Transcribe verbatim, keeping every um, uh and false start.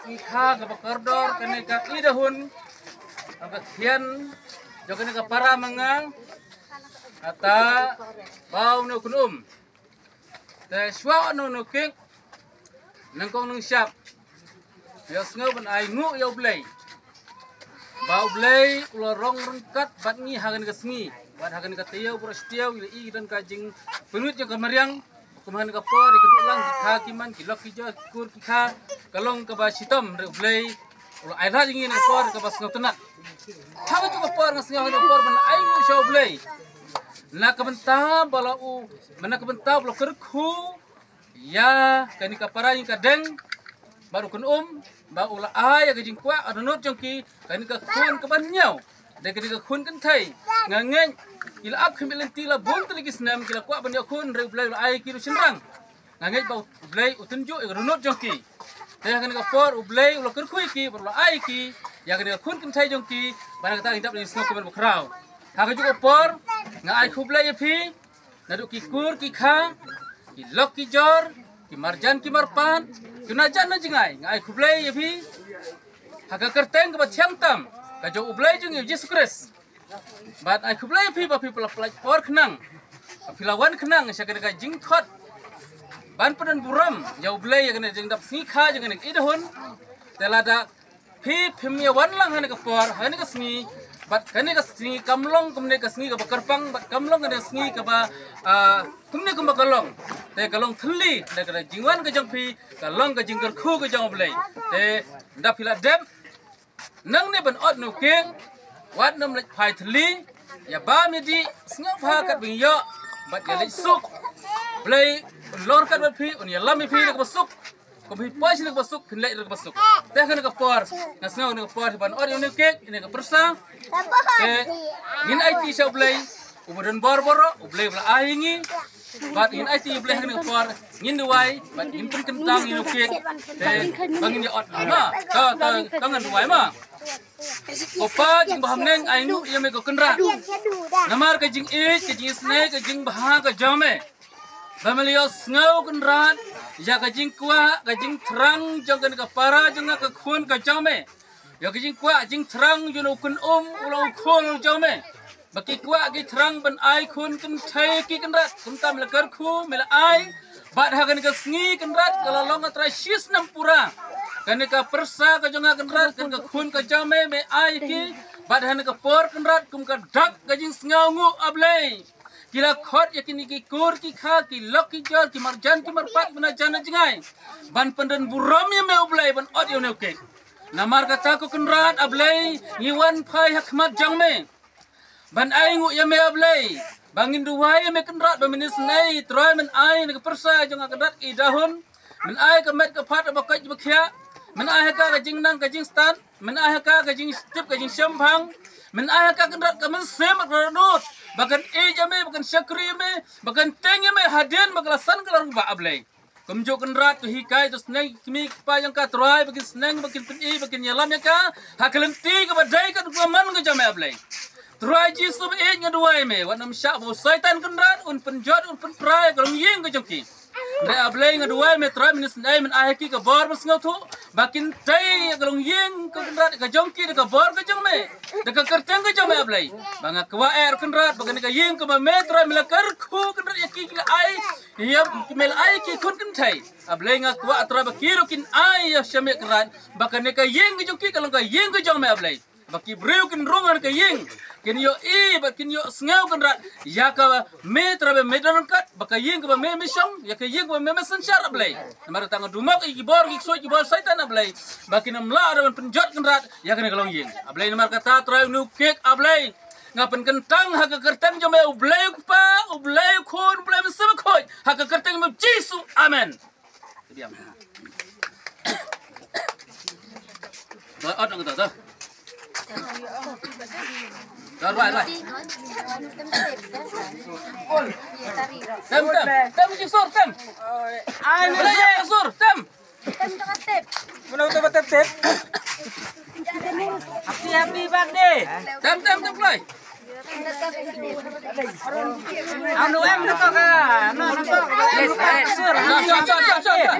Sngi kha kaba kordor kane ka Idahun, ka khian jong kane ka para manga, kata ba u nongkun um. Te shuwa u nongkik, nangkong nangshap, ïa sngew ban ai nguh ïa U Blei. Ba U Blei u la rong ryngkat bad ngi ha kane ka sngi, bad ha kane ka taïew baroh shi taïew, ïa i don ka jingpynwit jong ka mariang. Kum ha kane ka por, ïa ka duh lang ki kha ki man, ki lok ki jor, ki kur ki kha, ka long kaba shitom, hynrei U Blei u la ai lad ïa ngi ha kane ka por kaba sngewtynnat. Ha kajuh ka por nga sngew ha kane ka por ban ai nguh sha U Blei, na ka bynta ba la u, na ka bynta ba la kyrkhu ïa kane ka para ïing ka deng, bad u kynum, ba u la ai ïa ka jingkwah, ka dohnud jong ki, kane ka khun kaba hynñiew, da kane ka khun kynthei. Nga ngeit ki la ap khmih lynti la bun tylli ki snem, ki la kwah ban ïoh khun, hynrei U Blei u la ai ki ruh shynrang. Nga ngeit ba U Blei u tynjuh ïa ka dohnud jong ki. Te ha kane ka por U Blei u la kyrkhu ïa ki, bad u la ai ïa ki ïa kane ka khun kynthei jong ki, bad na kata ngi dap da ka jingsngew kmen bakhraw. Ha kajuh ka por nga ai khublei ïa phi, naduh ki kur ki kha, ki lok ki jor, ki marjan ki marpat, ki na jan na jngai, nga ai khublei ïa phi ha ka kyrteng kaba thiang tam ka jong U Blei jong ngi U Jisu Khrist. Bad ai khublei ïa phi ba phi la pynlait por khnang, ba phi la wan khnang sha kane ka jingkhot ban pyndon burom ïa U Blei ïa kane ka jingdap sngi kha jong kane ka Idahun. Te lada phi phim ïa wan lang ha kane ka por, ha kane ka sngi, bad kane ka sngi kam long kumne ka sngi kaba kyrpang, bad kam long kane ka sngi kaba, ah, kumne kumba ka long. Te ka long thylli, te ka jingwan ka jong phi ka long ka jingkyrkhu ka jong U Blei. Te lada phi la dep nangne ban ot ïa u kek, wat nym leit phai thylli, ïa bam ïa dih, sngewbha kat ba ngin ïoh, bad ïa leit suk. Blei un long ryngkat bad phi, un ïalam ïa phi da kaba suk. Kum phi poi sha kaba suk, phin leit da kaba suk. Te ha kane ka por nga sngew ha kane ka por ban ot ïa une u kek, ïa une ka pyrsa. Te ngin aiti sha U Blei uba don bor baroh, U Blei uba la ai ïa ngi. Bad ngin aiti U Blei ha kane ka por, ngin duwai bad ngin pynkyntang ïa une u kek. Te ba ngin ïa ot ma. To, to, to ngan duwai ma. Ko Pa jong ngi ba ha bneng, ai nguh ïa me ko Kynrad. Namar ka jingïeit, ka jingisynei, ka jingbha ka jong me, ba me la ïohsngew Kynrad ïa ka jingkwah, ka jingthrang jong kane ka para jong nga, ka khun ka jong me. Ïa ka jingkwah jingthrang jong u kynum, u long u khun jong me, ba ki kwah ki thrang ban ai khun kynthei ïa ki Kynrad. Kumta me la kyrkhu, me la ai. Bad ha kane ka sngi Kynrad ka la long ka trai shi snem pura. Kane ka pyrsa ka jong nga Kynrad, kane ka khun ka jong me, me ai ïa ki. Bad ha kane ka por Kynrad, kum ka dak ka jingsngewnguh, A Blei, ki la khot ïa kine ki kur ki kha, ki lok ki jor, ki marjan ki marpat, ba na jan na jngai, ban pyndon burom ïa me, U Blei, ban ot ïa une u kek. Namar kata ko Kynrad, A Blei, ngi wan phai ha khmat jong me ban ai nguh ïa me, A Blei. Ba ngin duwai ïa me Kynrad, ba men isynei, Trai, men ai ïa ka pyrsa jong nga Kynrad Idahun, men ai ka met ka phad, ba koit ba khiah, men ai ha ka ka jingnang ka jingstad, men ai ha ka ka jingtip ka jingshemphang, men ai ha ka Kynrad ka mynsiem ka dohnud, ba kan ïeit ïa me, ba kan shakri ïa me, ba kan tieng ïa me hadien ba ka la san ka la ruh ba, A Blei. Kumjuh Kynrad, to hikai, to sneng ki kmie ki kpa jong ka Trai, ba kin sneng, ba kin pyni, ba kin ïalam ïa ka ha ka lynti kaba dei, ka dei ka man ka jong me, A Blei. Trai Jisu ba ïeit, nga duwai me, wat nym shah ba u Soitan Kynrad un pynjot, un pynpra ïa ka longïing ka jong ki. Hynrei A Blei, nga duwai me Trai, men isynei men ai ha ki ka bor ba sngewthuh, ba kin tei ïa ka longïing ka Kynrad ka jong ki da ka bor ka jong me, da ka kyrteng ka jong me, A Blei. Ba nga kwah eh Kynrad, ba kane ka ïing kaba me Trai me la kyrkhu Kynrad ïa ki, ki la ai ïa me, la ai ki khun kynthei. A Blei, nga kwah Trai ba ki ruh kin ai ïa sha me Kynrad, ba kane ka ïing ka jong ki ka long ka ïing ka jong me, A Blei. Ba ki briew kin rung ha ka ïing, kin ïohi, ba kin ïohsngew Kynrad ïa ka me Trai ba me don ryngkat, ba ka ïing kaba me me shong, ïa ka ïing kaba me me synshar, A Blei. Namar kata nga dumok ïa ki bor ki ksuid, ki bor Soitan, A Blei, ba kin ym lah ban pynjot Kynrad ïa kane ka longïing, A Blei. Namar kata Trai, une u kek, A Blei, nga pynkyntang ha ka kyrteng jong me, U Blei u Kpa, U Blei u Khun, U Blei Mynsiem Bakhuid, ha ka kyrteng jong me Jisu. Amen. Dah, dah, dah, dah. Dah, dah, dah. Tem, tem, tem, jingsur, tem. Tem, jingsur, tem. Tem, tem, tem. Mana betul betul tem? Happy, happy birthday. Tem, tem, tem, play. Anu em na to ka, no, na to ka. Yes, yes. Sur, sur, sur, sur, sur.